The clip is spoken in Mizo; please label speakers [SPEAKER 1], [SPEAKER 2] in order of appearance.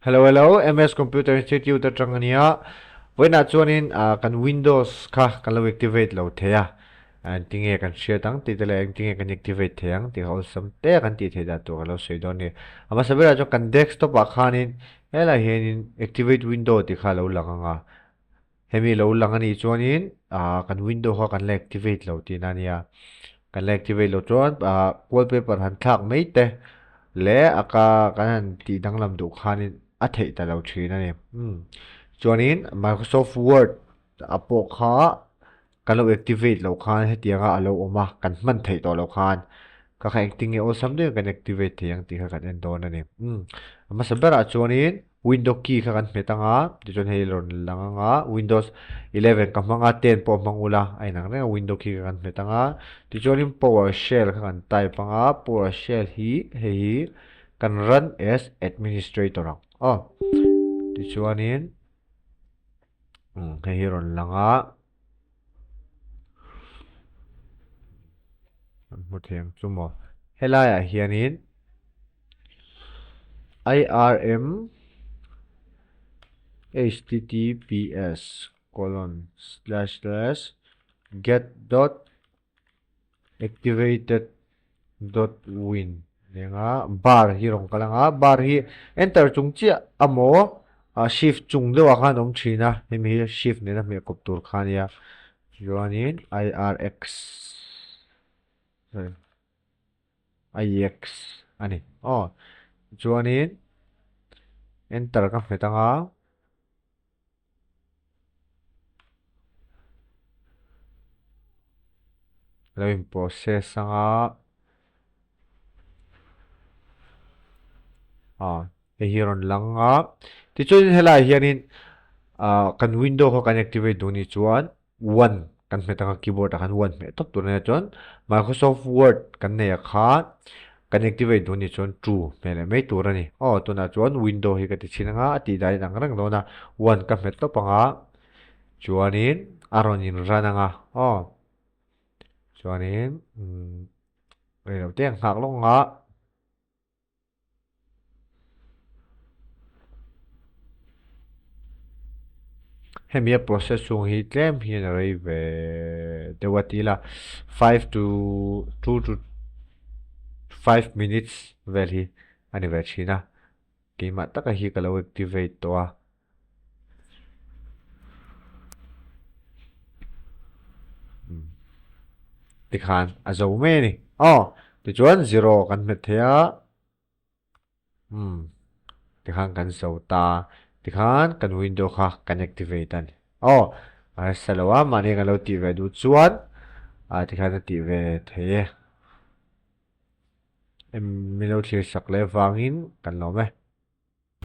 [SPEAKER 1] Hello hello MS Computer Institute atang ania vawiinah chuanin kan Windows kha kan lo activate lo thei a engtinge kan hriat ang tih te leh engtinge kan activate thei ang tih kha awlsam te a kan tih theih dan tur kan lo sawi dawn a ni. A hmasa berah chuan kan desktop ah khanin helaiah hianin activate window tih kha a lo lang ang a Hemi lo lang a nih chuanin ah kan window kha kan la activate lo tihna a nia. Kan la activate loh chuan ah wallpaper han thlak mai te leh a ka kan han tih danglam duh khanin a theih ta lo thin a ni. Umm chuanin Microsoft Word a pawh kha kan lo activate loh khan hetianga a lo awm a, kan hman theih tawh loh khan ka kha engtin nge awlsam deuhin kan activate thei ang tih kha kan en dawn a ni. Umm a hmasa berah chuanin Window key kha kan hmet anga tichuan hei rawn lang anga Windows 11 ka hmang a 10 pawh hmang ula a inang reng a window key kha kan hmet anga tichuanin PowerShell kha kan type anga PowerShell hi hei hi kan run as administrator ang aw tichuanin hei hi rawn lang a kan hmu thei ang chu maw helaiah hianin IRM https colon slash slash get dot activated dot win lenga bar hi rawn kal anga bar hi enter chung chiah amaw shift chung deuhah khan awm thin a hemi hi shift nena hmeh kawp tur kha ania chuanin IRX sorry IX a ni aw chuanin enter ka hmet anga lo in process anga ah hei hi a rawn lang a tichuanin helaiah hianin ah kan window kha kan activate duh anih chuan one kan hmet anga keyboard ah khan one hmeh tawp tur ania chuan Microsoft Word kan nei ah khan kan activate duh anih chuan two hmeh leh mai tur a ni aw tunah chuan window hi ka ti chhin anga a tih dahin ang reng dawn a one ka hmet tawp anga chuanin a rawn in run anga aw chuanin umm reilote ang nghak lawk anga. Hemi a process chhung hi tlem hian a rei ve deuh a ti ila 5 to 2 to 5 minutes vel hi a ni ve thin a keimah taka hi ka lo activate tawh a. Tikhan a zo mai a ni aw tichuan zero kan hmet thei a. Umm tikhan kan zo ta tikhan kan window kha kan activate a ni aw a resa lo a mahni kan lo tih ve duh chuan ah tikhan a tih ve thei e em min lo thlir sak leh vangin kan lawm e.